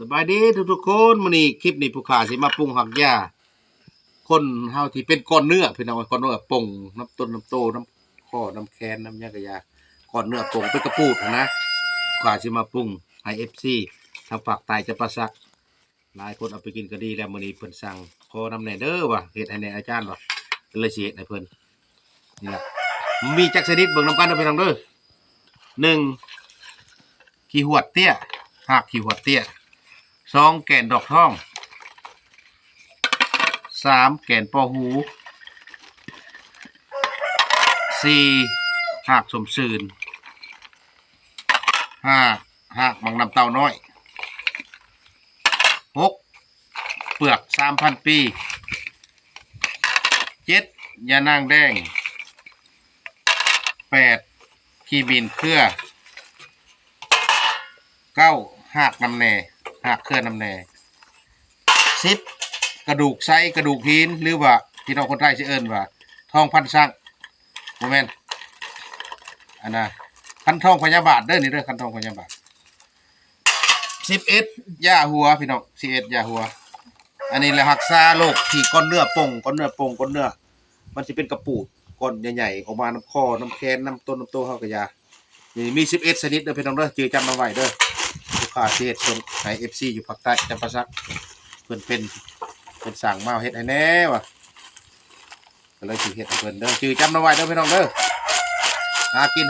ສະບາຍດີທຸກໆຄົນ ມື້ນີ້ຄລິບນີ້ຜູ້ຂ້າຊິມາປຸງຮາກຢາ ຄົນເຮົາທີ່ເປັນກ້ອນເນື້ອ ພີ່ນ້ອງເອີຍ ກ້ອນເນື້ອປ່ອງ ນຳຕົ້ນນຳໂຕ ນຳຄໍນຳແຂນ ນຳຫຍັງກະຢາ ກ້ອນເນື້ອປ່ອງເປັນກະປູດຫັ້ນນະ ຜູ້ຂ້າຊິມາປຸງໃຫ້ເອັຟຊີ ທາງພາກໃຕ້ຈຳປາສັກ ຫຼາຍຄົນເອົາໄປກິນກະດີແລ້ວ ມື້ນີ້ເພິ່ນສັ່ງຂໍນຳແດ່ເດີວ່າ ເຮັດໃຫ້ແດ່ອາຈານວ່າ ກະເລີຍຊິເຮັດໃຫ້ເພິ່ນ ນີ້ລະ ມີຈັກຊະນິດເບິ່ງນຳກັນເດີພີ່ນ້ອງເດີ ໜຶ່ງ ຂີ້ຫວດເຕ້ຍ ຮາກຂີ້ຫວດເຕ້ຍ ສອງ ແກ່ນດອກທອງ ສາມ ແກ່ນປໍຫູ ສີ່ ຮາກສົ້ມຊື່ນ ຫ້າ ຮາກໝາກນ້ຳເຕົ້ານ້ອຍ ຫົກ ເປືອກສາມພັນປີ ເຈັດ ຢານາງແດງ ແປດ ຂີ້ໝິ່ນເຄືອ ເກົ້າ ຮາກນຳແໜ່ ຮາກເຄືອນຳແໜ່ ສິບ ກະດູກໄຊ ກະດູກຫີນ ຫຼືວ່າພີ່ນ້ອງຄົນໄທຊິເອີ້ນວ່າ ທອງພັນຊ້າງ ບໍ່ແມ່ນ ອັນນ່າ ຄັນທອງພະຍາບາດເດີ ນີ້ເດີ ຄັນທອງພະຍາບາດ ສິບເອັດ ຢາຫົວ ພີ່ນ້ອງ ສິບເອັດ ຢາຫົວ ອັນນີ້ແຫຼະຮັກສາໂລກທີ່ກ້ອນເນື້ອປົ່ງ ກ້ອນເນື້ອປົ່ງ ກ້ອນເນື້ອ ມັນຊິເປັນກະປູດ ກ້ອນໃຫຍ່ໆ ອອກມານຳຄໍ ນຳແຂນ ນຳຕົ້ນ ນຳໂຕເຮົາກະຢາ ນີ້ມີສິບເອັດຊະນິດເດີພີ່ນ້ອງເດີ ຈື່ຈຳນຳໄວ້ເດີ ຜູ້ຂ້າຊິເຮັດສົ່ງໃຫ້ເອັຟຊີຢູ່ພາກໃຕ້ ຈຳປາສັກ ເພິ່ນເປັນ ເພິ່ນສັ່ງມາເຮັດໃຫ້ແດ່ວ່າ ກະເລີຍຊິເຮັດໃຫ້ເພິ່ນເດີ ຈື່ຈຳນຳໄວ້ເດີພີ່ນ້ອງເດີ ຫາກິນ